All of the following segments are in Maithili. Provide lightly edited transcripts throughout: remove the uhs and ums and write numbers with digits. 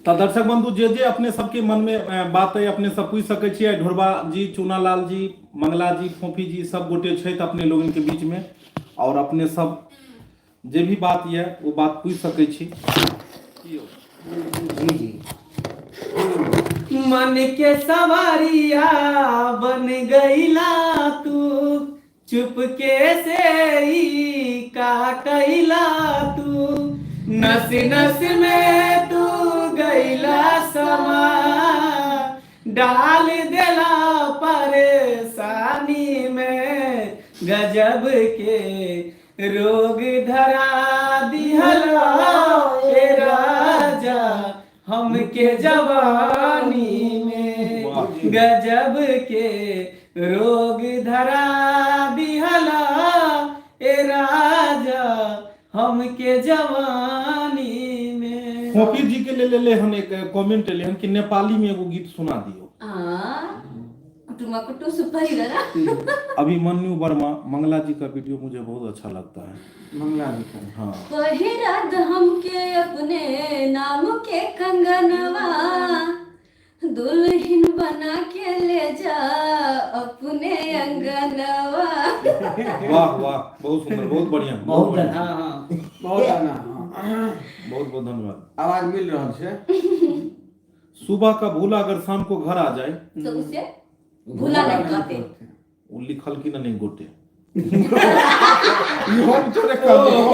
तऽ दर्शक बंधु जे जे अपने सबके मनमे बात अइ अपने सब पूछि सकै छियै ढोरबा जी चूनालाल जी मंगला जी फोफी जी सब गोटे छथि अपने लोगन के बीच में और अपने सब जे भी बात यऽ ओ बात पूछि सकै छी की यौ? जी जी मन के सवारिया बन गईला तू चुपके से ई का कैला तू नस नस में तू गईला समा डाल देला परेशानी में गजब के रोग धरा दिहला हे राजा हमके जवानी में वाह। गजब के रोग धरा दिहला ए राजा हमके जवानी में। फोफी जी के लेल एलै हन एक कमेंट एलै हन कि नेपाली में एगो गीत सुना दियौ। हाँ, कुटुमा कुटु सुपारी दादा। अभिमन्यु वर्मा मंगला जी का वीडियो मुझे बहुत अच्छा लगता है। मंगला जी का। हाँ। पहिरा द हमके अपने नाम के कंगनवा, दुल्हन बना के ले जा अपने अंगनवा। वाह वाह, बहुत सुंदर, बहुत बढ़िया, बहुत बहुत बढ़िया। हाँ, हाँ। बहुत आना, हाँ। बहुत बहुत धन्यवाद। आवाज मिल रहल छै। सुबह का भूला अगर शाम को घर आ जाए तो उसे भूला नहीं कहते। वो लिखल कि नहीं गोटे ई हम थोड़े कहलहुँ।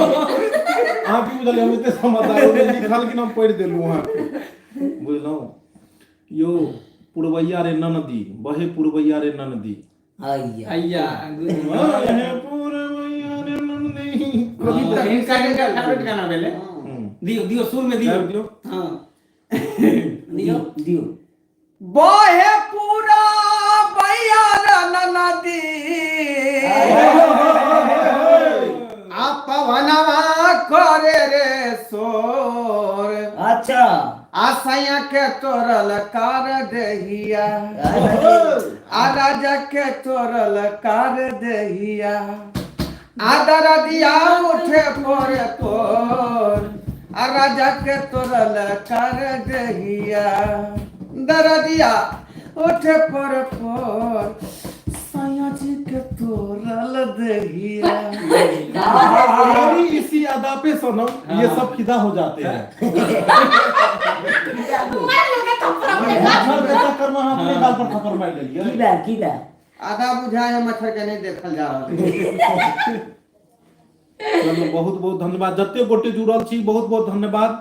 अहाँ की बुझलियै हम एते समझदार हो गेल, लिखल कि हम पढ़ि देलहुँ अहाँके बुझलहुँ यौ। पुरवैया रे ननदी बहे पुरवैया रे ननदी अय्या अय्या, बहे पुरवैया रे ननदी। हाँ, हिनका हिनका फेवरेट गाना भेलै। दियौ दियौ सुर में दियौ। गाबि दियौ। हाँ दियौ दियौ। बहे पूरा बैया रे ननदी आ पवनवा करे रे शोर। अच्छा। आ सैया के तोरल कार देहिया आ राजा के तोरल कार देहिया आ दरदिया उठे पोरे पोर आ राजा के तोरल कार देहिया दरदिया उठे पोरे पोर सैया जी के तोरल देहिया। तेरी इसी अदा पे सनम ये सब फिदा हो जाते हैं। मार लगा थप्पड़ अपने गाल। मच्छर के चक्कर में हम अपने गाल पर थप्पड़ मार लेलियै। की भेल, की भेल? आधा बुझाय है मच्छर के नहीं देखल जा रहल है। चलू बहुत बहुत धन्यवाद जते गोटे जुड़ल छी, बहुत बहुत धन्यवाद।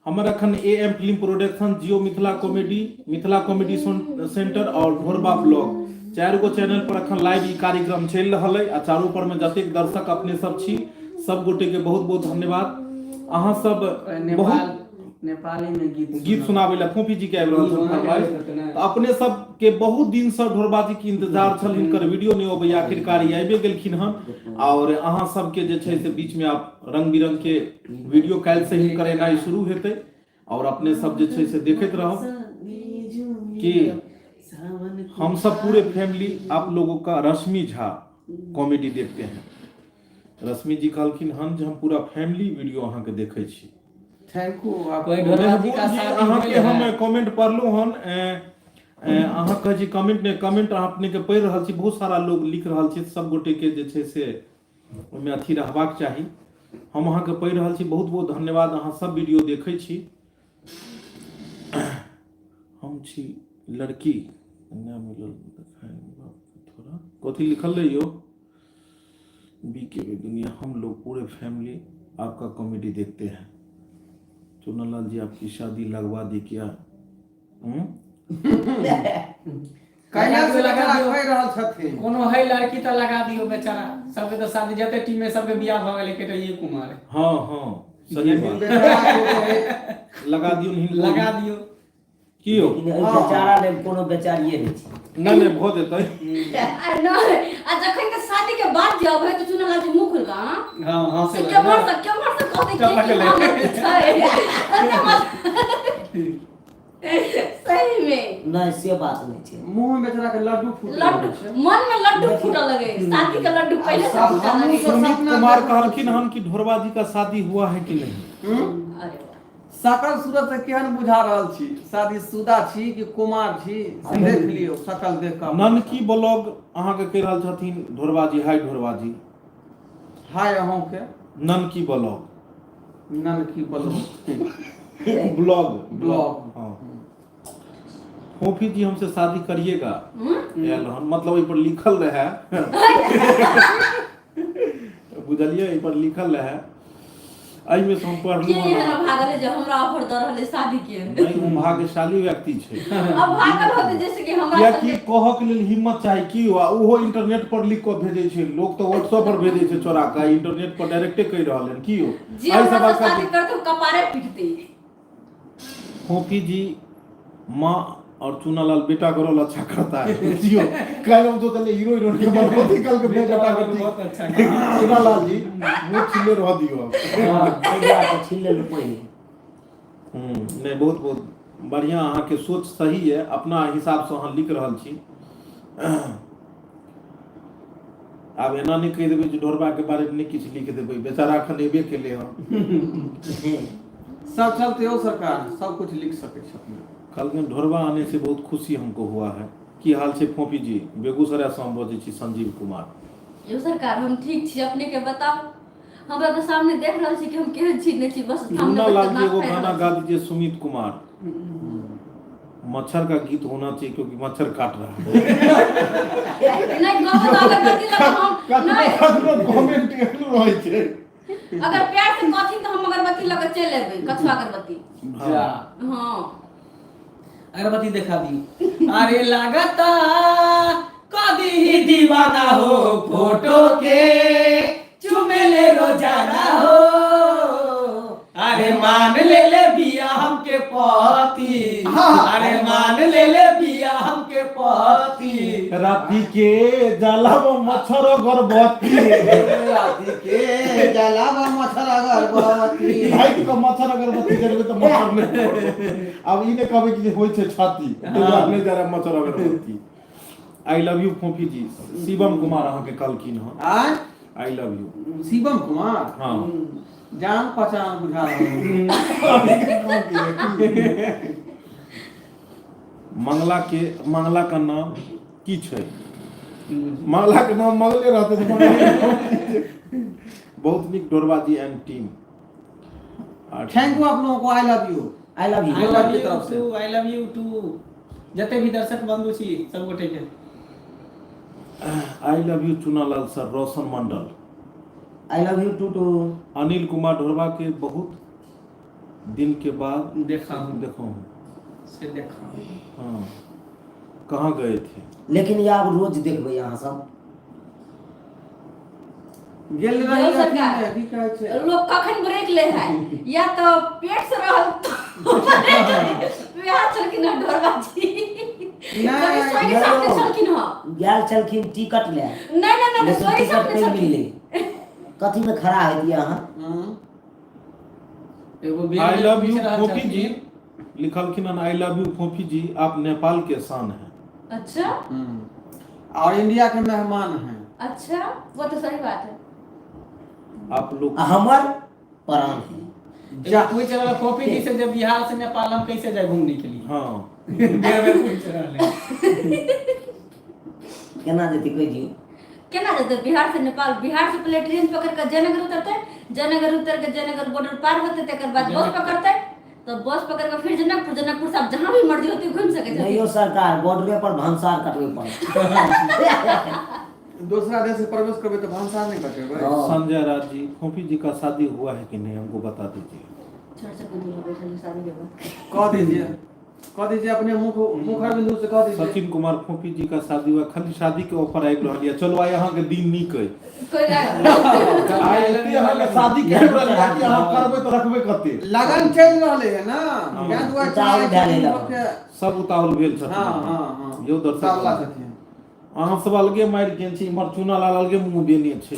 हमर अखन A M film production, Jio Mithila comedy, Mithila comedy centre और ढोरबा ब्लॉग चारि गो चैनल पर अखन लाइव ई कार्यक्रम चलि रहल अइ आ चारू पर में जतेक दर्शक अपने सब छी सब गोटे के बहुत बहुत धन्यवाद। अहाँ सब नेपाल बहुत नेपाली में गीत गीत सुनाबै लए फोफी जी के आबि रहल छनि फरमाइश। तऽ अपने सब के बहुत दिन से ढोरबा जी के इंतजार छल, हिनकर वीडियो नहि अबैया, आखिरकार ई आबिए गेलखिन हन और अहाँ सबके जे छै से बीच में आब रंग बिरंग के वीडियो काल्हि से हिनकर एनाइ शुरू हेतै और अपने सब जे छै से देखैत रहब कि हम सब पूरे फैमिली आप लोगों का रश्मि झा कॉमेडी देखते हैं। रश्मि जी कहलखिन हन जे हम पूरा फैमिली वीडियो अहाँके देखै छी। Thank you. आप कोई ढोरबा जी का महबूब जी, शादी अहाँके भेल हम है? कमेंट पढ़लहुँ हन। अहाँ कहै छी कमेंट नहि, कमेंट अहाँ अपने के पढ़ि रहल छी, बहुत सारा लोग लिख रहल छी, सब गोटे के जे छै से ओहिमे अथी रहबाक चाही। हम अहाँके पढ़ि रहल छी, बहुत बहुत धन्यवाद, अहाँ सब वीडियो देखै छी। हम छी लड़की कन्या मिलल देखाय बाप के थोड़ा कथी लिखल रही यौ बी के बी दुनिया। हम लोग पूरे फैमिली आपका कॉमेडी देखते हैं। चुनालाल जी आपकी शादी लगवा दी क्या? हम्म? कैला से लगा लगा दियौ। कहि रहल छथिन। कोनो है लड़की तऽ लगा दियौ बेचारा सबके तऽ शादी जते टीम में सबके बियाह भऽ गेलै एकेटा ये कुमार है। हाँ हाँ सही बात। बेचारा के कहै- लगा दियौ हिनको। लगा दियौ। की यौ? लेकिन एहि बेचारा लेल कोनो बेचारिये नहि छै। नहि नहि भऽ जेतै। आ नहि, आ जखन के शादी के बाद जे अबै तऽ चुनालाल जी मुँह खोलि कऽ, हाँ? हाँ, हाँ, से केम्हर से कहतै कि चपकलै। हाँ, लड़की छै। तते सही में। नहि से बात नहि छै। मुँह में बेचारा के लड्डू फूटल लड्डू रहै छै। मन में लड्डू फूटऽ लगै, शादी के लड्डू पहिले से सब फूटऽ हमहूँ लगै। सब सुमित सपना कुमार देखै कहलखिन हन कि ढोरबा जी का शादी हुआ है कि नहीं? अरे वाह। सकल सूरत से केहन बुझा रहल छी, शादीशुदा छी कि कुमार छी, से देख लियौ सकल देख कऽ। ननकी ब्लॉग अहाँके कहि रहल छथिन ढोरबाजी, हाय ढोरबाजी। हाय अहूँके। ननकी ब्लॉग। ननकी ब्लॉग। ब्लॉग। ब्लॉग। हाँ, फोफी जी हमसे शादी करिएगा आयल हन, मतलब ओहि पर लिखल रहे, बुझलियै, एहि पर लिखल रहे, एहिमे से हम के पढ़लहुँ एहन हन। अभागल है जे हमरा ऑफर दऽ रहल है शादी के? नहि, ओ भाग्यशाली व्यक्ति छै। अभागल होते जैसे कि हमरा कियाकि संगे। कहऽ के लेल हिम्मत चाही की, आ ओहो इंटरनेट पर लिख कऽ भेजै छै। लोक तऽ व्हाट्सएप पर भेजै छै चोरा कऽ, इंटरनेट पर डायरेक्टे कहि रहल हन की यौ। जे एहि हमरा सब से शादी आजकल करते कपारे पिटते। फोफी जी माँ और चूनालाल बेटा का रोल अच्छा करता है जियो। कल हम सोचलिए हीरो हीरोइन के बनबती कल के बेटा बेटा के बहुत अच्छा। चूनालाल जी मुँह छिले रह दियो। हाँ, ताहि दुआरे छीन लेलहुँ पहिने। नहि, बहुत बहुत बढ़िया, अहाँके सोच सही है, अपना हिसाबसँ अहाँ लिख रहल छी। आब एना नहि कहि देबै जे ढोरबाके बारेमे नहि किछु लिख देबै, बेचारा एखन एबे केलै हँ। सब चलते हो सरकार, सब कुछ लिख सकै छै अपने। कहलखिन ढोरबा आने से बहुत खुशी हमको हुआ है। की हाल छै फोपी जी? बेगूसराय से हम बजै छी, संजीव कुमार। यौ सरकार, हम ठीक छी, अपने के बताउ। हमरा तऽ सामने देख रहल छी कि हम केहन छी नहि छी, बस सामने मुन्ना बैठ लाल कऽ जी एगो नाक गाना फाड़ि गा रहल छी। दीजिए। सुमित कुमार, मच्छर का गीत होना चाहिए क्योंकि मच्छर काट रहा है। नहि कहब तऽ अगरबत्ती लगा हम नहि। कखनो कमेंट एहन रहै छै। अगर प्यार से कहथिन तऽ हम अगरबत्ती लऽ कऽ चलि एबै, कछुआ अगरबत्ती। जा। हँ। अगरबत्ती देखा दी। अरे लागता कदी दीवाना हो, फोटो के चुमेले रोजाना हो। अरे मान ले ले बिया हमके पति, अरे मान ले ले बिया हमके पति। राति के जलाब मच्छर अगरबत्ती। राति के जलाब मच्छर अगरबत्ती। राति के मच्छर अगरबत्ती जरबै तऽ मच्छर नहि पड़त। आब ई नहि कहबै कि जे होइ छै छाती ताहि दुआरे नहि जराब मच्छर अगरबत्ती। I love you फोफी जी, शिवम कुमार अहाँके कहलखिन हँ। आय? I love you. Shivam Kumar. हाँ। जान पहचान बुझा रहल है। मंगला के, मंगला का नाम की छै? मंगला के नाम मंगले रहते तऽ मंगला के नाम की छै? बहुत नीक ढोरबा जी एंड टीम। Thank you आप लोगों को, I love you. I love I you. Love Ki you तरफ से। To, I love you too. जते भी दर्शक बंधु छी सब गोटे के। I love you Chunalal sir, Roshan Mandal. I love you too too. Anil Kumar, Dhorba के बहुत दिन के बाद देखा हूँ। देखो हूँ। से देखा हूँ। हाँ, कहाँ गए थे? लेकिन ये आब रोज देखबै अहाँ सब। गेल यौ रही अथी सरकार। मे, की कहै छै। लोग कखन ब्रेक ले है, या तऽ पेट से रहल वएह छलखिन हँ ढोरबा जी। नहि, कभी सोई सामने छलखिन हँ। गेल छलखिन टिकट ले। नहि नहि नहि, लेकिन सोई टिकट सामने नहि छलखिन। मिललै। कथी में खड़ा हेतियै अहाँ? हम्म। एगो बेर I बेर लव you पूछि रहल फोफी जी। छलखिन। लिखलखिन हन I love you फोफी जी, आप नेपाल के शान है। अच्छा। हम्म। और इंडिया के मेहमान हैं। अच्छा, वो तो सही बात है। आप लोग आ हमर प्राण है। एगो पूछि रहल फोफी जी से जे बिहार से नेपाल हम कैसे जाए घूमने के लिए। हाँ। बेर बेर पूछि रहल है। केना जेतै कहि दियौ। केना जेतै बिहार से नेपाल? बिहार से पहले ट्रेन पकड़ के जयनगर उतरते, जयनगर उतर के जयनगर बॉर्डर पार होते, तकर बाद बस पकड़ते, तो बस पकड़ के फिर जनकपुर, जनकपुर से आप जहाँ भी मर्जी होती घूम सके नहीं यौ छथिन। सरकार, बॉर्डरे पर भंसार कटबै पड़त। दूसरा देश से प्रवेश करबै तऽ भंसा नहि कटेबै? हाँ। संजय राज जी, फोफी जी का शादी हुआ है कि नहीं, हमको बता दीजिए। छोट छोट दूल्हा बैठल है शादी के बाद। कह दीजिए, कह दीजिए, अपने मुख मुखर बिंदु से कह दीजिए। सचिन कुमार, फोफी जी का शादी हुआ? खाली शादी के ऑफर आबि रहल यऽ। चलू, आइ अहाँके दिन नीक अइ। कोई ना। आइ एते अहाँके शादी के आबि रहल यऽ कि अहाँ करबै तऽ रखबै कते। लगन चलि रहलै है ना, तें दुआरे उतावल भए गेलै। लोकके। सब उतावल भेल छथिन। हाँ हाँ हाँ। यौ दर्शक उतावला छथिन। अहाँ सब अलगे मारि केने छी, इम्हर चूना लाल अलगे मुँह बेने छै।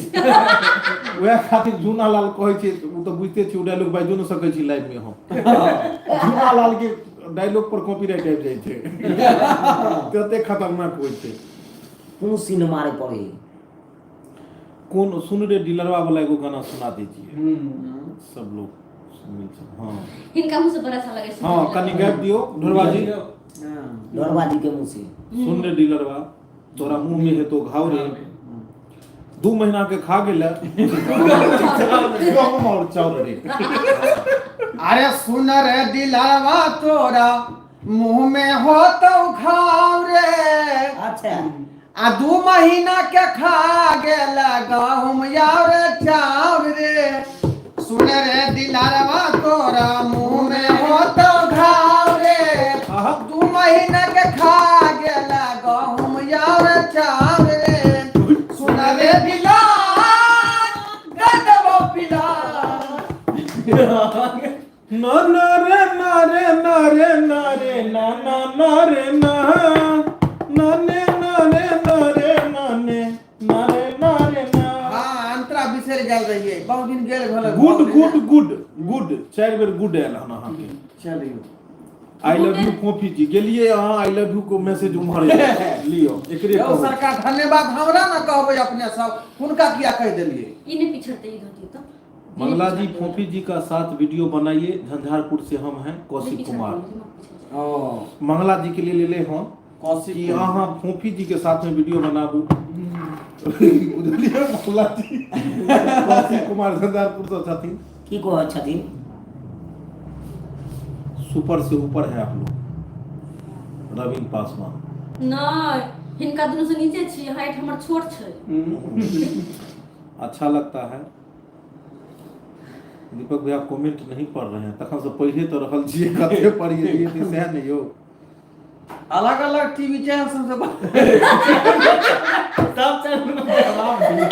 वएह खातिर चूना लाल कहै छै, ओ तऽ बुझिते छी, ओ डायलॉग बाजियो नहि सकै छी लाइव मे हम। चूना लाल के डायलॉग पर कॉपीराइट आबि जाइ छै, तते खतरनाक होइ छै। कोन सीन मारे पड़े? कोन सुन रे डीलरवा वाला एगो गाना सुना दीजिए। हम्म। सब लोग सुनील छल, हँ। हिनका मुँह से बड़ा अच्छा लगै छै। हँ, कनि गाबि दियौ ढोरबा जी। हाँ। ढोरबा जी के मुँह से। सुन रे डीलरवा, तोरा मुंह में हेतो घाव रे, 2 महीना के खा गेल गहूम और चाउर रे। अरे सुन रे दिलवा, तोरा मुंह में हो तो घाव रे। अच्छा। आ 2 महीना के खा गेल गहूम और चाउर रे। सुन रे दिलवा, तोरा मुंह में हो तो घाव रे। आहा। 2 महीना के खा गेल गहूम और चाउर रे। सुन रे दिला दे देबो पिला। ना ना रे ना रे ना रे ना रे ना ना ना रे ना ना ने ना रे ना रे ना ने ना रे ना रे ना। हाँ, अंतरा बिसरि गेल रहियै, बहुत दिन गेल भेल। गुड गुड गुड गुड, 4 बेर गुड आयल हन अहाँके। चलियौ। I love you फोफी जी, गेलियै अहाँ, I love you को मैसेज उम्हर आयल। लियौ एकरे यौ कहू। सरकार, धन्यवाद। हमरा ना कहबै अपने सब, हुनका किया कहि देलियै? ई नहि पिछड़तै ई धोती तऽ। मंगला जी, फोफी जी का साथ वीडियो बनाइए, झंझारपुर से हम हैं कौशिक कुमार। ओ। मंगला जी के लिए ले ले हम कौशिक कि कुमार। अहाँ फोफी जी के साथ में वीडियो बनाबू, बुझलियै मंगला जी? कौशिक कुमार झंझारपुर से छथिन। की कहै छथिन? सुपर से ऊपर है आप लोग, रविन पासवान। नहि, हिनका दुनू से नीचे छी, हाइट हमर छोट छै। अच्छा लगता है। दीपक भैया कमेंट नहीं पढ़ रहे हैं, तखन से पढ़िए तो रहल छियै, कते पढ़िए दियै सएह ने यौ। अलग अलग टीवी चैनल सबसे सब चैनल में जवाब दियौ।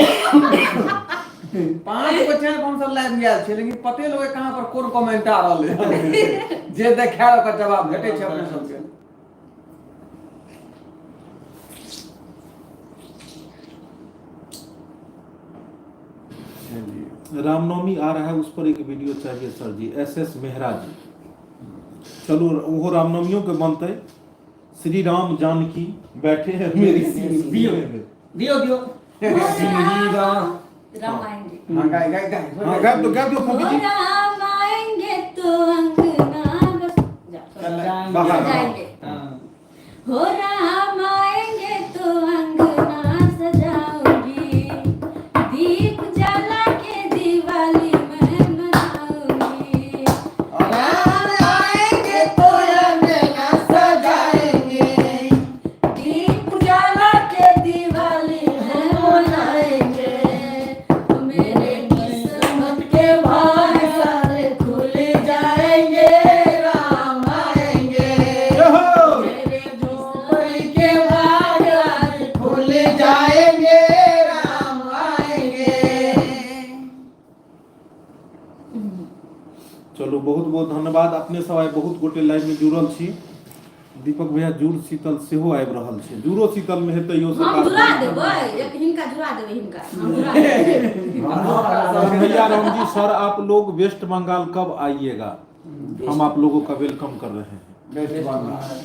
5 गो चैनल पर हमसब लाइव गेल छै, लेकिन पते लोग कहाँ पर कोन कमेंट आ रहल है, जे देखायल ओकर जवाब भेटै छै अपने सबके। चलिए। रामनवमी आ रहा है, उस पर एक वीडियो चाहिए सर जी, एस एस मेहरा जी। चलू, ओहो रामनवमियों के बनतै। श्री राम जानकी बैठे हैं मेरी दियौ दियौ दियौ। श्री राम राम आएंगे। हाँ, गाय गाय गाय। हाँ, गायब दो, गायब दो फोफी ओ जी। राम आएंगे तो अंगना बस जा बाहर। जाएंगे। हाँ। हो राम आएंगे तो अंगना सजाऊंगी, दीप जला के दिवाली मैं मनाऊंगी। राम आएंगे तो अंगना सजाएंगे, दीप जला के दिवाली मैं मनाएंगे, मेरे किस्मत के भाग सारे खुल जाएंगे, राम आएंगे। जय हो। मेरे झोपड़ी के भाग आज खुल जाएंगे, राम आएंगे। चलू, बहुत बहुत धन्यवाद अपने सब आइ बहुत गोटे लाइव में जुड़ल छी। दीपक भैया, जुड़ शीतल सेहो आबि रहल छै, जुड़ो शीतल में हेतै यो। हम जुड़ा देबै, एक हिनका जुड़ा देबै, हिनका हम जुड़ा देबै। भैया राम जी सर, आप लोग वेस्ट बंगाल कब आइएगा? हम आप लोगों का welcome कर रहे हैं। वेस्ट बंगाल।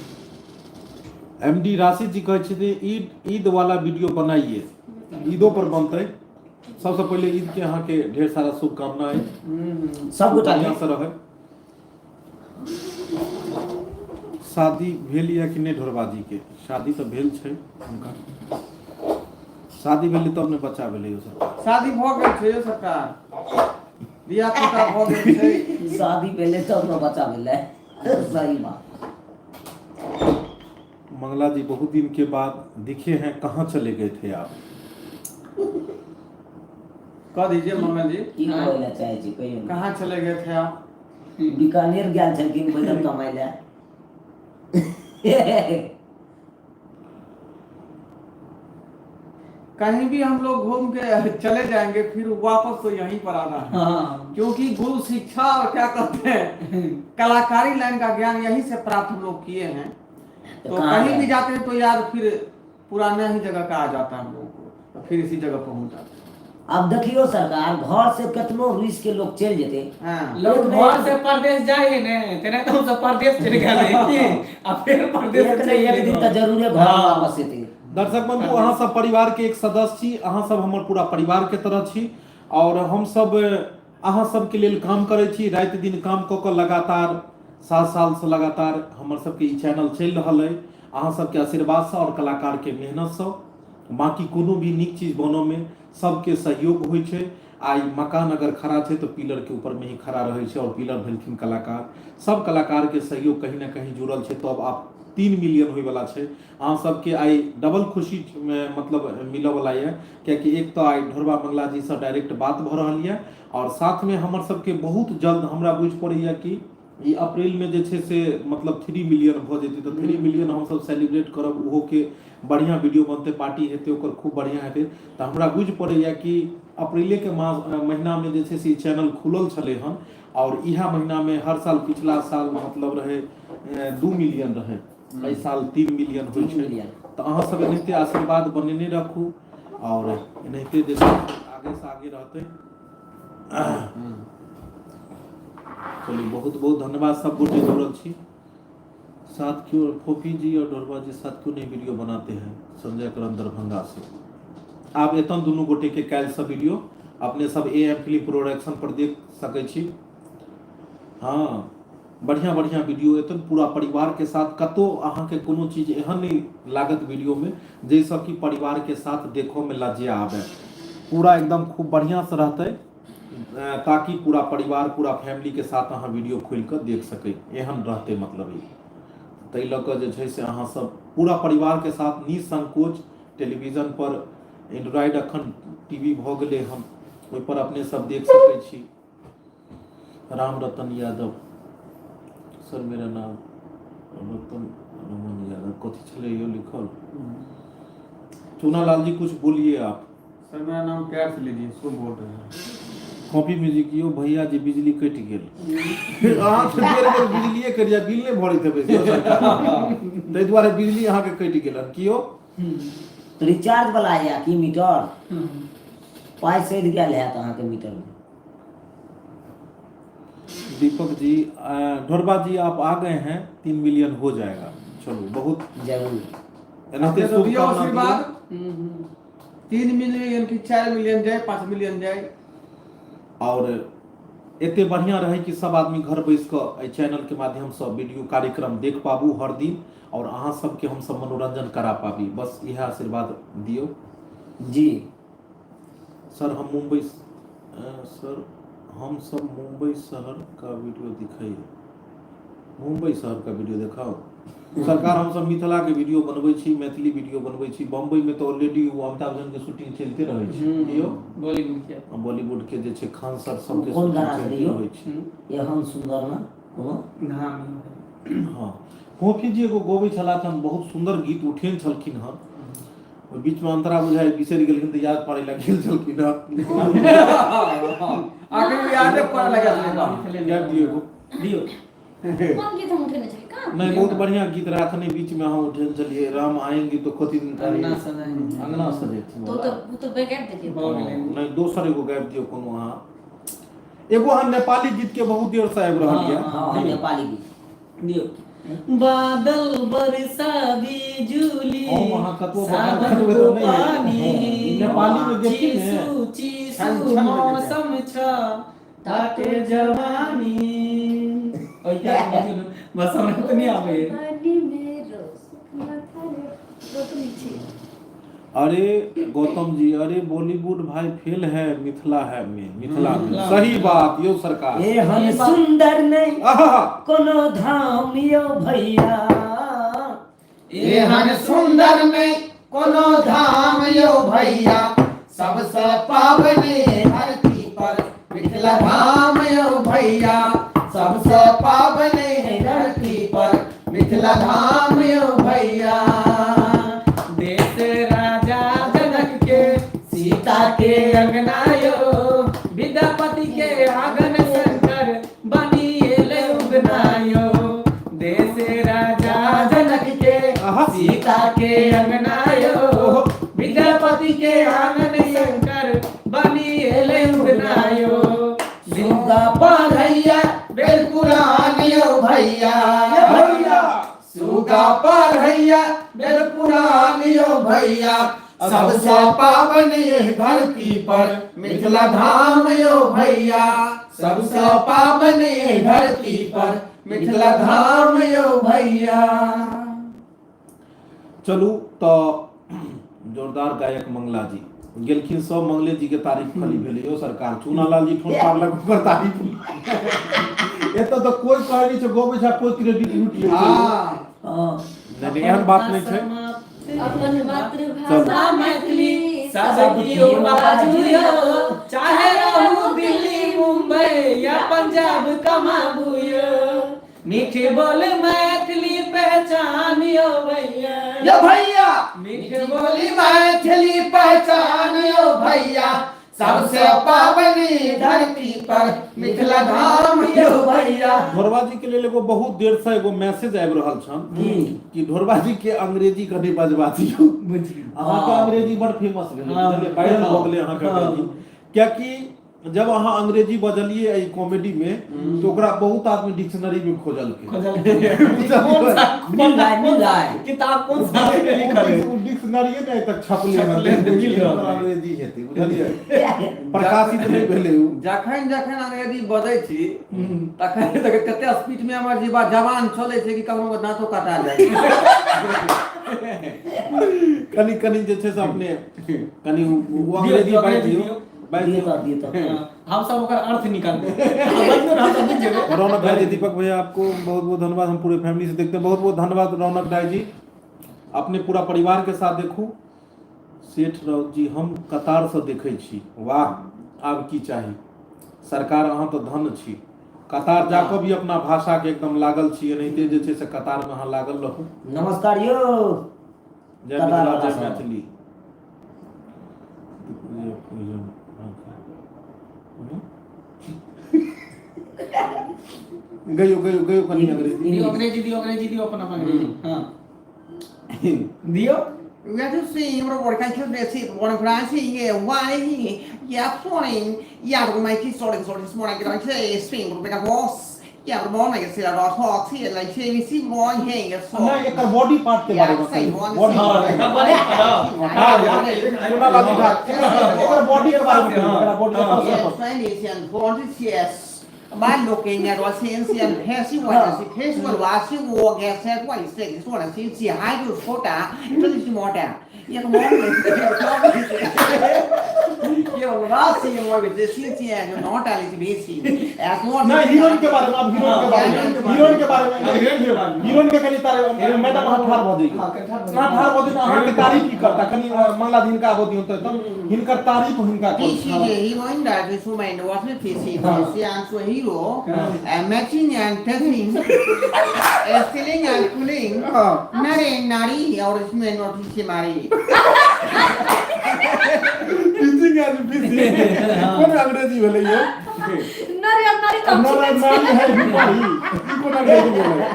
एम डी राशि जी कहै छथिन ईद ईद वाला वीडियो बनाइए। ईदो पर बनतै। सबसे पहिले ईद के अहाँके ढेर सारा शुभकामना अछि। सब गोटा बढ़िआँ से रहै। शादी भेल या कि नहि ढोरबाजी के? शादी तऽ भेल छै हुनका, शादी भेलै तब ने बच्चा भेलै यौ सरकार। शादी भऽ गेल छै यौ सरकार, धिया पुता भऽ गेल छै। शादी भेलै तब ने बच्चा भेलै, सही बात। मंगला जी, बहुत दिन के बाद दिखे हैं, कहाँ चले गए थे आप? कह दीजिए मंगल जी। की कहै लए चाहै छी, कहियौ ने। कहाँ चले गए थे आप? बीकानेर गेल छलखिन बैगन कमाइ लए। कहीं भी हम लोग घूम के चले जाएंगे, फिर वापस तो यहीं पर आना है। हाँ। क्योंकि गुरु शिक्षा और क्या कहते हैं, कलाकारी लाइन का ज्ञान यहीं से प्राप्त हम लोग किए हैं। तो तो कहाँ कहीं गए? भी जाते हैं तो यार फिर पुराने ही जगह का आ जाता है हम लोगों को, तो फिर इसी जगह पहुंच जाते हैं। आब देखियौ सरकार, घर से केतनो रुसि के लोग चलि जेतै। हाँ। लोग घर से परदेश जाए ने, तेना तो हम सब परदेश चलि गेल की आ फिर परदेश एक ने एक दिन तऽ जरूरे घर वापस एतै। दर्शक बंधु, अहाँ सब परिवार के एक सदस्य छी, अहाँ सब हमर पूरा परिवार के तरह छी और हम सब अहाँ सबके लेल काम करै छी, राति दिन काम कऽ कऽ लगातार 7 सालसँ लगातार हमर सबके ई चैनल चलि रहल अइ अहाँ सबके आशीर्वादसँ आओर कलाकारके मेहनतसँ। बाँकी कोनो भी नीक चीज बनऽमे सबके सहयोग होइ छै। आइ मकान अगर खड़ा छै तऽ पिलरके ऊपरमे ही खड़ा रहै छै आओर पिलर भेलखिन कलाकार। सब कलाकारके सहयोग कहीं ने कहीं जुड़ल छै, तब आब 3 मिलियन होइवला छै। अहाँ सबके आइ डबल खुशी मतलब मिलऽवला यऽ, कियाकि एक तऽ आइ ढोरबा मंगला जीसँ डायरेक्ट बात भऽ रहल यऽ आओर साथमे हमर सबके बहुत जल्द हमरा बुझि पड़ैए कि ई अप्रैल में जे छै से मतलब 3 मिलियन भऽ जेतै, तऽ 3 मिलियन हमसब सेलिब्रेट करब, ओहोके बढ़िआँ वीडियो बनतै, पार्टी हेतै, ओकर खूब बढ़िआँ हेतै। तऽ हमरा बुझि पड़ैए कि अप्रैलेके मास महीनामे जे छै से ई चैनल खुलल छलै हन आओर इएह महीनामे हर साल पिछला साल मतलब रहै 2 मिलियन रहै, एहि साल 3 मिलियन होइ छै। तऽ अहाँ सब एनाहिते आशीर्वाद बनेने राखू आओर एनाहिते जे छै आगे से आगे रहतै। चलू, बहुत बहुत धन्यवाद सब गोटे जुड़ल छी। साथ क्यों फोफी जी और ढोरबा जी साथ क्यों नहीं वीडियो बनाते हैं? संजय करण दरभंगा से। आब एतन दुनू गोटे के काल्हि से वीडियो अपने सब ए एम फिल्म प्रोडक्शन पर देख सकै छी। हाँ, बढ़िया बढ़िया वीडियो एतन पूरा परिवार के साथ। कतौ अहाँके कोनो चीज एहन नहीं लागत वीडियो में जाहिसँ कि परिवार के साथ देखो में लज्जा आबे। पूरा एकदम खूब बढ़िया से रहतै ताकि पूरा परिवार पूरा फैमिली के साथ अहाँ वीडियो खोलि कऽ देख सकै, एहन रहतै। मतलब ई ताहि लऽ कऽ जे छै से अहाँ सब पूरा परिवार के साथ निसंकोच टेलीविजन पर एंड्रॉइड अखन टीवी भऽ गेलै हन, ओहि पर अपने सब देख सकै छी। राम रतन यादव सर, मेरा नाम रतन रमन यादव कथी छलै यो लिखल? चूना लाल जी कुछ बोलिए आप। सर मेरा नाम कैर से लीजिए, शुभ बोल रहे हैं। कॉपी म्यूजिक यो भैया जी, बिजली कटि गेल अहाँ तऽ बेर बेर बिजलिए कटि जाय, बिल नहि भरैत हेबै सेहो सरकार। ताहि दुआरे बिजली अहाँके कटि गेल हन कियो। रिचार्ज वाला या की मीटर पाइ सधि गेल हैत अहाँके मीटर में। दीपक जी, ढोरबा जी आप आ गए हैं, 3 मिलियन हो जाएगा। चलू बहुत जरूर एनाहिते अपने तो दियौ शुभकामना आशीर्वाद। दियौ। 3 मिलियन की 4 मिलियन जाए, 5 मिलियन जाए। और एते बढ़िया रहे कि सब आदमी घर बैस कऽ एहि चैनल के माध्यम से वीडियो कार्यक्रम देख पाबू हर दिन और अहाँ सबके हम सब मनोरंजन करा पाबी, बस इएह आशीर्वाद दियौ। जी सर हम मुंबई सर हम सब मुंबई शहर का वीडियो दिखाइए, मुंबई शहर का वीडियो देखाओ। सरकार हम सब मिथिला के वीडियो बनबै छी, मैथिली वीडियो बनबै छी। बम्बई में तऽ ऑलरेडी ओ अमिताभ बच्चन के शूटिंग चलते रहै छै यौ। बॉलीवुड के बॉलीवुड के जे छै खान सर सबके कोन शूटिंग गाना चलते छलै यौ? रहै छै। एहन सुन्दर ने कोनो घाम। हाँ, फोफी जी एगो गबै छलाह हन, बहुत सुंदर गीत उठेन छलखिन हन, ओहि बीच में अंतरा बुझाइ बिसरि गेलखिन तऽ याद पाड़ै लए गेल छलखिन हन। आखिर यादे पड़े लगा छलै। गाबि दियौ एगो। दियौ। कोन गीत हम उठेने छली कहाँ? नहीं, बहुत बढ़िया गीत राखने बीच में अहाँ उठेने छलियै, राम आएंगे तो कथी दिन अंगना सजाएंगे। अंगना सजेथिन। तो तो ओ तो गाबि देलियै। भऽ गेलै। नहीं, दोसर एगो गाबि दियौ कोनो अहाँ एगो। अहाँ नेपाली गीत के बहुत देर से आबि रहल यऽ। हाँ, नेपाली गीत। दियौ। बादल बरसा बिजुली हम अहाँ कतबो बखान सावन करबै को तऽ नहि हेतै। पानी नेपाली मे देखी ने। चिसु चिसु छन छन मौसम छ ताटे जवानी। ओइ क्या बस हमरा तऽ नहि आबै। पानी मेरो सुख थारे रोपनी छी। अरे गौतम जी, अरे बॉलीवुड भाई फेल है मिथिला है में, मिथिला में। मिथिला। सही बात यो सरकार। एहन सुन्दर नहीं आहा कोनो धाम यौ भैया। एहन सुंदर में कोनो धाम यौ भैया, सबसे पावनी धरती पर मिथिला धाम यौ भैया, सबसे पावनी धरती पर मिथिला धाम यौ भैया। देश राजा जनक के सीता के अंगना यो, विद्यापति के आंगन शंकर बनी एले उगना यो। देश राजा जनक के आहा सीता के अंगना यो, विद्यापति के आंगन शंकर बनी एले उगना यो। सुगा पढ़ैया वेद पुराण यौ भैया, भैया सुगा पढ़ैया वेद पुराण यौ भैया, सबसे पावन यह धरती पर मिथिला धाम यो भैया, सबसे पावन यह धरती पर मिथिला धाम यो भैया। चलू तऽ जोरदार गायक मंगला जी गेलखिन, सब मंगले जी के तारीफ खाली भेलै यौ सरकार। चूनालाल जी ठोन पारलक ओकर तारीफ। एतऽ तऽ कोइ कहै नहि छै, गबै छै, कोइ क्रेडिट लूट लै छै। हाँ। हँ। नहि नहि, एहन बात नहि छै। अपन मातृभाषा मैथिली सब कियो बाजू यौ, चाहे रहू दिल्ली मुंबई या पंजाब कमाबू यौ, मीठे बोल मैथिली पहचान यौ भैया, यो भैया, मीठे बोल बोली मैथिली पहचान यो भैया, सबसे पावनी धरती पर मिथिला धाम यो भैया। ढोरबा जी के लेल एगो बहुत देर से एगो मैसेज आबि रहल छन कि ढोरबा जी के अंग्रेजी कनि बजबा दियौ। अहाँके अंग्रेजी बड़ फेमस भेलै, बुझलियै, वायरल भऽ गेलै अहाँके अंग्रेजी। कियाकि जब अहाँ अंग्रेजी बजलियै एहि कॉमेडी में तऽ ओकरा बहुत आदमी डिक्शनरी में खोजलकै। मिल रहा है, मिल रहा है। किताब कौन सा लिखल है? ओ डिक्शनरीए ने आइ तक छपलै हन, छपलै हन, मिल रहल है। अंग्रेजी हेतै, बुझलियै, प्रकाशित नहि भेलै ओ। जखन जखन अंग्रेजी बजै छी तखन तक कते स्पीड में हमर जीवा जवान चलै छै कि कखनो के दांतो कटा जाइ छै। कनि कनि जे छै से अपने कनि ओ अंग्रेजी दियौ, बाजि अंग्रेजी दियौ, दियौ। बाजि दियौ दियौ। तऽ, दियौ तऽ। हम सब ओकर अर्थ निकालबै, बजियौ ने, हम सब बुझि जेबै। रौनक भाई जी, दीपक भैया आपको बहुत बहुत धन्यवाद, हम पूरे फैमिली से देखते हैं। बहुत बहुत धन्यवाद रौनक भाई जी, अपने पूरा परिवार के साथ देखू। सेठ राउत जी, हम कतार से देखै छी। वाह, आब की चाही सरकार, अहाँ तऽ धन छी। कतार जाकऽ भी अपना भाषा के एकदम लागल छी, एनाहिते जे छै से कतार में अहाँ लागल रहू। नमस्कार यौ। जय कतार मिथिला, वाला जय सब। मैथिली। गयो गयो गयो कनि अंग्रेजी। दियौ अंग्रेजी, दियौ अंग्रेजी, दियौ अपन अपन अंग्रेजी। हाँ दियौ। 我就是因为我看就是我的关系也我的也说呢，也我们去说的说的什么来个这swing 我那个 boss，也我那个是老头子来这是我那个说。 नहि, एकर बॉडी पार्ट के बारे में कहियौ। बॉडी एकर बॉडी के बारे में कहियौ, एकरा बॉडी। 蛮多给人多新鲜，开始我就是开始我话是我给三块钱，说了星期还就说的，这是么的？也是么的？有那是我给这星期就拿单的是没钱，哎，我 नहि, हीरोइन के बारे में, आब हीरोइन के बारे में, हीरोइन के बारे में, हीरोइन के कनि तारे। मैडम, अहाँ ठाढ़ भऽ जइयौ, अहाँ ठाढ़ भऽ जइयौ। अहाँके तारीफ की करता कनि मंगला जी, हिनका आबऽ दियौ तऽ हिनकर तारीफ हिनका 必须的，因为的就是买的我是提醒，是按说 hero，哎，matching and testing, stealing and pulling, नारे नारी और इसमें नोटिस से मारी। फिशिंग एंड फिशिंग कोन अंग्रेजी भेलै यौ? नारी और नारी तो नारी नारी है भी पढ़ी, ई कोन अंग्रेजी भेलै?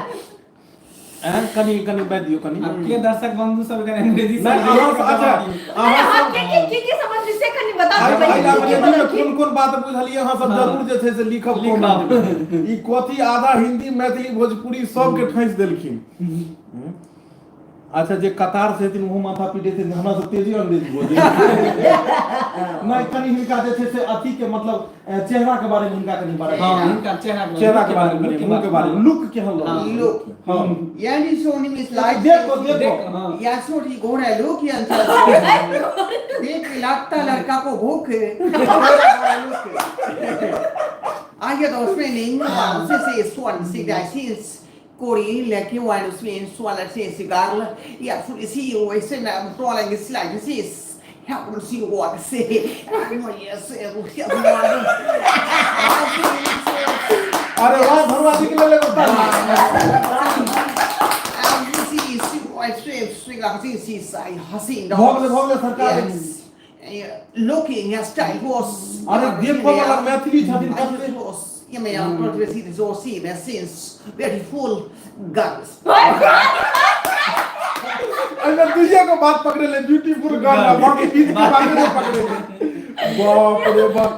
एहन कनि कनि बाजि दियौ कनि। अब के दर्शक बंधु सब एकर अंग्रेजी नहि, अहाँ अच्छा, अरे अहाँ हाँ, सब के के के के समझ से कनि बता आइ दो। आइ पहिले, अंग्रेजी के में बोललखिन? कोन कोन बात बुझलियै अहाँ सब, जरूर जे छै से लिखब लिखब। कमेंट में। ई कथी आधा हिंदी मैथिली भोजपुरी सबके ठैस देलखिन। अच्छा, जे कतार से हेथिन ओहो माथा पीटे छै, हमरा से तेजी अंग्रेजी बोलै नहि। कनि हिनका जे छै से अथी के मतलब चेहरा के बारे में हिनका कनि बारे हाँ, हिनका चेहरा के चेहरा के बारे में, कनि मुंह के बारे में, लुक केहन लगै? लुक। हाँ। यानी सोनी मिस लाइक देखो देखो। देख, हाँ। या सोनी गोरा लोग या देख लगता लड़का को भूख है। गोरा लोग। आगे तो उसमें नहीं से से स्वान से गाइस कोरी लेके वाइन उसमें स्वान से सिगार या सुनी सी वैसे ना तो लेंगे slide Se help see what Se yes। अरे वाह, भरुआ जी के लेल एगो ताली। भऽ गेलै, भऽ गेलै सरकार। Looking at style was अरे देखो वाला मैथिली छथिन कते। Beautiful girls. एहिमे दुइये गो बात पकड़े ले, ब्यूटीफुल गर्ल, बाकी बीच के बात नहीं पकड़े ले। बाप रे बाप।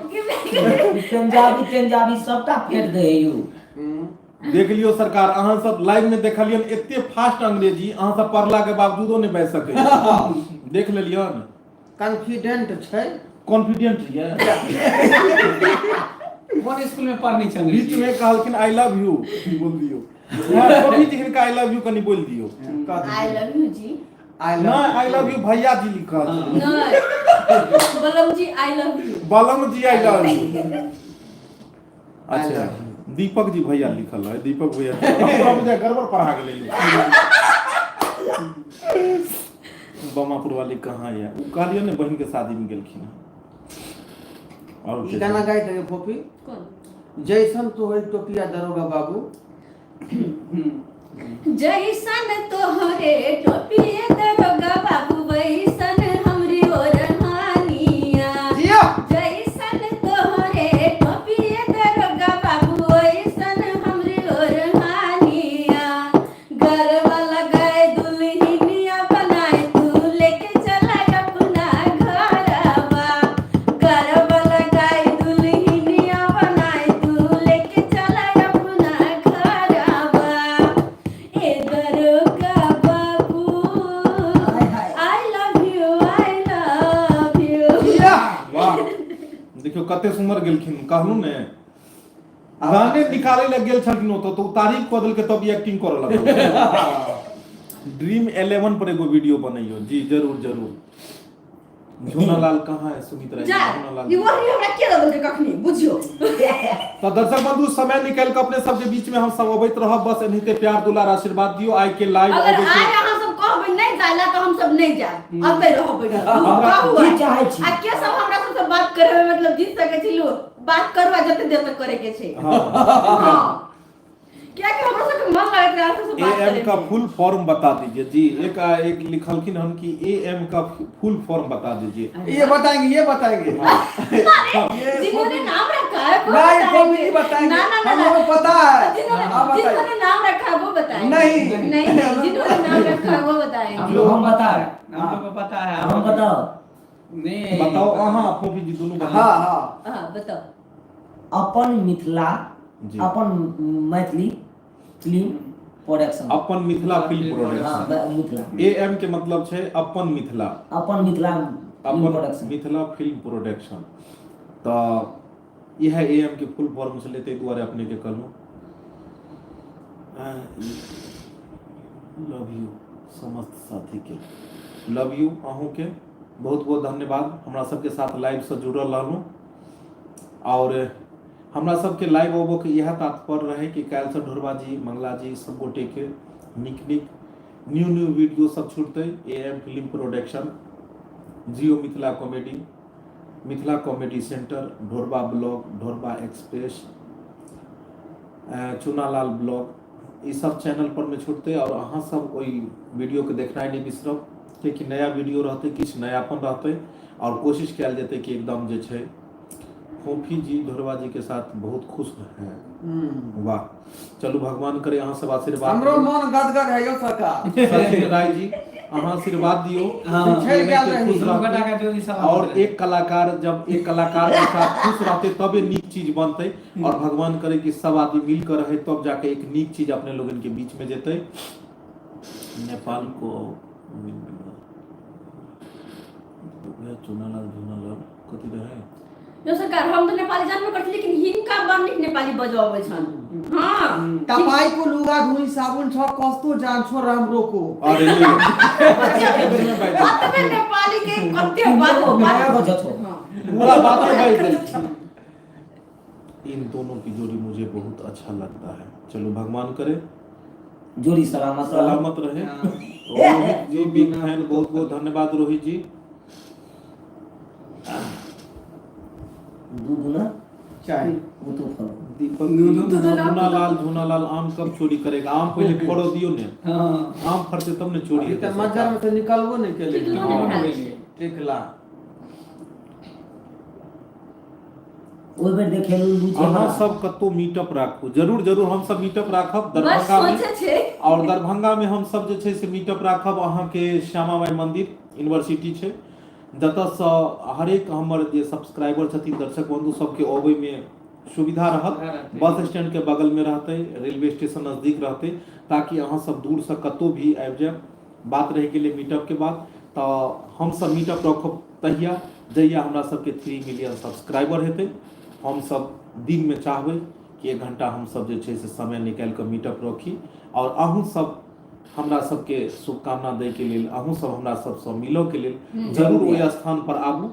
पंजाबी पंजाबी सबटा फेंट दे यौ। देख लियौ सरकार, अहाँ सब लाइव में देखलियन एते फास्ट अंग्रेजी, अहाँ सब पढ़ला के बावजूदो नहीं बाजि सकै। देख लेलियन। कॉन्फिडेंट छै। कॉन्फिडेंट ये। कोन स्कूल में पढ़नी छै? बीच में कहलखिन I love you बोल दियो। हाँ, कभी जी हिनका I love you कनी बोल दियो। I love you ji. I ना, I love you भैया जी लिखल। नहीं, बलम जी I love you. बलम जी I love you. अच्छा, I love. Deepak ji भैया लिखल है, दीपक भैया हमरा बुझाय गड़बड़ पढ़ा गेलै। बमापुर वाली कहाँ ये? उ कहलियो ने, बहिन के शादी में गेलखिन हन। और ई गाना गाइत है फोफी। कौन? जैसन तो है टोपिया दरोगा बाबू। जैसन तोहरे टोपिए दरोगा बाबू, वैसन हमरी ओरहानिया। जिया। जैसन तोहरे टोपिए दरोगा बाबू, वैसन हमरी ओरहानिया। गरबा लगाए दुल्हनिया बनाए तू लेके चला अपना घरवा। गरबा लगाए दुल्हनिया बनाए तू लेके चला अपना घरवा। ए दरोगा बाबू, हाय। I love you, I love you. जिया। वाह, देखियो कते सुंदर गेलखिन। कहलू ने, गाने निकाले लग गेल छलखिन ओतऽ, तऽ ओ तारीफ कऽ देलकै, तब एक्टिंग करऽ लगल। ड्रीम 11 पर एगो वीडियो बनैयो जी, जरूर जरूर। झूनालाल कहाँ है? सुमित राय। जा। झूनालाल। ई वही हमरा के दऽ देलकै कखनी, बुझियो। तऽ दर्शक बंधु, समय निकालि कऽ अपने सबके बीच में हम सब अबैत रहब। बस एनाहिते प्यार दुलार आशीर्वाद दियो। आइ के लाइव अगर अबै आइ छै। अहाँ सब कहबै नहि जाय ला, तऽ हम सब नहि जायब, अतै रहबै। हमरा कहू। की चाहै छी? आ के सब हमरा सबसँ बात करबै, मतलब जीत सकै छी लो, बात करू आ जते देर तक करे के छै। हाँ, कियाकि हमरा सबके मन लगैत रहै अहाँ सबसँ ए बात एम करे का में। फुल फॉर्म बता दीजिए जी। एक एक लिखलखिन हम कि ए एम का फुल फॉर्म बता दीजिए। ये बताएंगे, ये बताएंगे। ये जिन्होंने नाम रखा है वो नहीं, वो बताएंगे। नहीं बताएंगे। ना ना ना हम ना। लोगों को पता है। जिन्होंने हाँ, बताइए। जिन्होंने नाम रखा है वो बताएंगे। नहीं। नहीं नहीं, जिन्होंने नाम रखा है वो बताएंगे। हम लोग हम बता रहे। हम लोग को पता है। हम बताओ। नहीं। बताओ अहाँ, फोफी जी दुनू बताओ। हाँ हाँ। हाँ, बताओ। अपन मिथिला जी। अपन मैथिली फिल्म प्रोडक्शन। अपन मिथिला फिल्म प्रोडक्शन। हाँ, मिथिला। ए एम के मतलब छै अपन मिथिला। अपन मिथिला फिल्म अपन प्रोडक्शन। मिथिला फिल्म प्रोडक्शन, तऽ इएह ए एम के फुल फॉर्म छलै, ताहि दुआरे अपने के कहलहुँ। लव यू समस्त साथी के, लव यू अहूँके। बहुत बहुत धन्यवाद, हमरा सबके साथ लाइवसँ जुड़ल रहलहुँ। आओर हमरा सबके लाइव अबऽके इएह तात्पर्य रहै कि काल्हिसँ ढोरबा जी, मंगला जी, सब गोटेके नीक नीक न्यू न्यू वीडियो सब छुटतै। A M film production, Jio Mithila comedy, Mithila comedy centre, Dhorba blog, Dhorba express, Chunalal blog, ई सब चैनल पर में छुटतै। आओर अहाँ सब ओहि वीडियोके देखनाइ नहि बिसरब, कियाकि नया वीडियो रहतै, किछु नयापन रहतै आओर कोशिश कयल जेतै कि एकदम जे छै। फोफी जी ढोरबा जी के साथ बहुत खुश हैं। वाह, चलू, भगवान करे अहाँ सब आशीर्वाद हमरो दियौ। मन गदगद है यौ सरकार। सचिन राय जी, अहाँ आशीर्वाद दियौ। हाँ। छड़ि गेल रही। खुश दुनू रहतै। गोटा के जोड़ी सलामत और रहे। एक कलाकार जब एक कलाकार के साथ खुश रहते, तबे नीक चीज बनते। और भगवान करे कि सब आदमी मिल कर रहे, तब जाके एक नीक चीज अपने लोगन के बीच में जेते। नेपाल को चुनालाल झुनालाल कथी रहे? यो सरकार, हम तऽ नेपाली जानबे करै छी, लेकिन हिनका बड़ नीक नेपाली बजऽ अबै छनि। हाँ। तपाईँको लुगा धुनी साबुन छ, कस्तो जान्छो राम्रो को। अरे, कतबे नेपाली के कते बात माया बजत हो। हाँ। पूरा बात बाजि देलखिन। इन दोनों की जोड़ी मुझे बहुत अच्छा लगता है। चलो, भगवान करे जोड़ी सलामत रह। सलामत रहे। हाँ। रोहित जी बिग फैन, बहुत बहुत धन्यवाद रोहित जी। दू गुना चाहे वो तो फल। दीपक झूनालाल, झूनालाल आम कब चोरी करेगा? आम पहले फोड़ो दियो ने। हाँ। आम फड़ते तब ने चोरी अभी हेतै। तऽ मज्जर में तऽ निकलबो नहि केलै। टिकलो नहि भेल छै। टिकला। ओहि बेर देखेलू लूचे अहाँ वाला। सब कतौ मीटअप राखू। जरूर जरूर, हम सब मीटअप राखब बस दरभंगा में। सोचे छै। और दरभंगा में हम सब जे छै से मीटअप राखब अहाँके श्यामा माई मंदिर यूनिवर्सिटी छै, जतऽसँ हरेक हमर जे सब्सक्राइबर छथिन, दर्शक बंधु सबके अबै में सुविधा रहत। सुविधा रहतै। बस स्टैंड के बगल में रहतै, रेलवे स्टेशन नजदीक रहतै, ताकि अहाँ सब दूर से कतौ भी आबि जायब। बात रहि गेलै मीटअप के बाद, तऽ हमसब मीटअप रखब तहिया जहिया हमरा सबके 3 मिलियन सब्सक्राइबर हेतै। हमसब दिनमे चाहबै कि 1 घंटा हमसब जे छै से समय निकालि कऽ मीटअप रखी आओर अहूँ सब हमरा सबके शुभकामना दैके लेल, अहूँ सब हमरा सबसँ मिलऽके लेल जरूर ओहि स्थान पर आबू।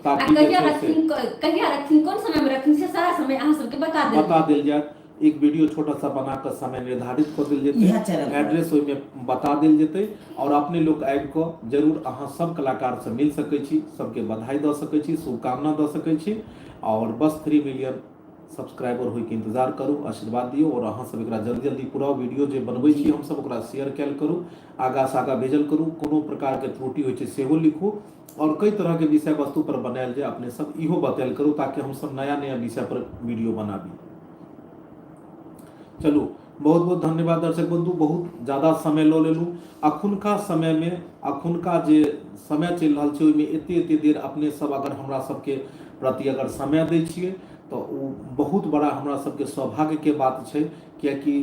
ताकि कहिया रखथिन, कहिया रखथिन, कोन समय में रखथिन, से सारा समय अहाँ सबके बता देल बता देल जायत। एक वीडियो छोटा सा बना कऽ समय निर्धारित कऽ देल जेतै, एड्रेस ओहिमे बता देल जेतै आओर अपने लोक आबि कऽ जरूर अहाँ सब कलाकारसँ मिल सकै छी, सबके बधाई दऽ सकै छी, शुभकामना दऽ सकै छी। आओर बस 3 मिलियन सब्सक्राइबर होइके इंतजार करू, आशीर्वाद दियौ आओर अहाँ सब एकरा जल्दी जल्दी पूरा वीडियो जे बनबै छी हमसब ओकरा शेयर कयल करू, आगाँ से आगाँ भेजल करू। कोनो प्रकारके त्रुटि होइ छै सेहो लिखू और कई तरह के विषय वस्तु पर बनायल जाय, अपने सब इहो बतायल करू ताकि हम सब नया नया विषय पर वीडियो बनाबी। चलू, बहुत बहुत धन्यवाद दर्शक बंधु, बहुत ज्यादा समय लऽ लेलहुँ। अखुनका समय में, अखुनका जे समय चलि रहल छै ओहिमे एते एते देर अपने सब अगर हमरा सबके प्रति अगर समय दै छियै तऽ ओ बहुत बड़ा हमरा सबके सौभाग्यके बात छै, कियाकि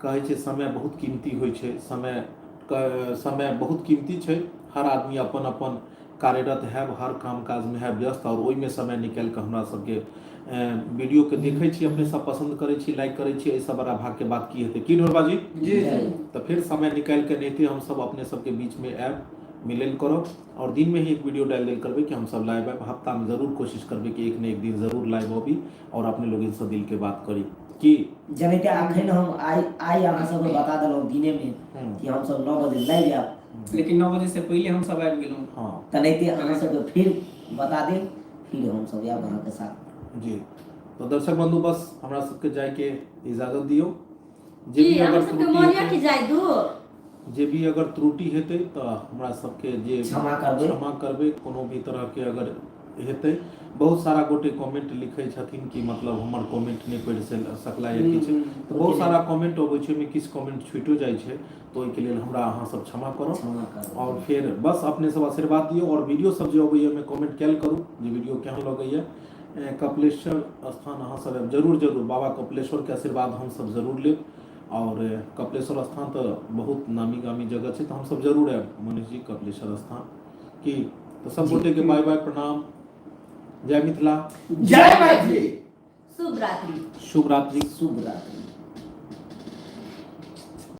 कहै छै समय बहुत कीमती होइ छै, समय समय बहुत कीमती छै। हर आदमी अपन अपन कार्यरत हैब, हर काम काजमे हैब व्यस्त आओर ओहिमे समय निकालि कऽ हमरा सबके वीडियोके देखै छी, अपने सब पसन्द करै छी, लाइक करै छी, एहिसँ बड़ा भागके बात की हेतै की ढोरबा जी? जी। तऽ फेर समय निकालि कऽ एनाहिते हमसब अपने सबके बीचमे आयब, मिलल करब और दिन में ही एक वीडियो डाल देल करबै कि हमसब लाइव आयब। हफ्ता में जरूर कोशिश करबै कि एक ने एक दिन जरूर लाइव अबी और अपने लोग इनसँ दिल के बात करी की। जेनाहिते अखन हम आइ आइ अहाँ सबके बता देलहुँ दिने में कि हमसब 9 बजे लाइव आयब, लेकिन 9 बजे से पहिले हम सब आबि गेलहुँ। हाँ। तेनाहिते अहाँ सबके फिर बता देब, फिर हमसब आयब अहाँके साथ। जी, तो दर्शक बंधु बस हमरा सबके जायके इजाजत दियौ। जे जी भी अहाँ अगर सबके त्रुटि मोन यऽ हेतै कि जाय दू, जे भी अगर त्रुटि हेतै तऽ हमरा सबके जे क्षमा करबै, क्षमा करबै। कोनो भी तरहके अगर हेतै, बहुत सारा गोटे कमेंट लिखै छथिन कि मतलब हमर कमेंट नहि पढ़ि सकला या किछु, तऽ बहुत सारा कमेंट अबै छै, ओहिमे किछु कमेंट छुटियो जाइ छै, तऽ ओहिके लेल हमरा अहाँ सब क्षमा करब। क्षमा करब। आओर फेर बस अपने सब आशीर्वाद दियौ आओर वीडियो सब जे अबैया ओहिमे कमेंट कयल करू जे वीडियो केहन लगैया। कपिलेश्वर स्थान अहाँ सब आयब जरूर, जरूर बाबा कपिलेश्वर के आशीर्वाद हम सब जरूर लेब। और कपिलेश्वर स्थान तऽ बहुत नामी गामी जगह छै, तऽ हमसब जरूर आयब मनीष जी कपिलेश्वर स्थान की। तऽ सब गोटे के बाय बाय, प्रणाम, जय मिथिला, जय मैथिली, शुभ रात्रि, शुभ रात्रि, शुभ रात्रि।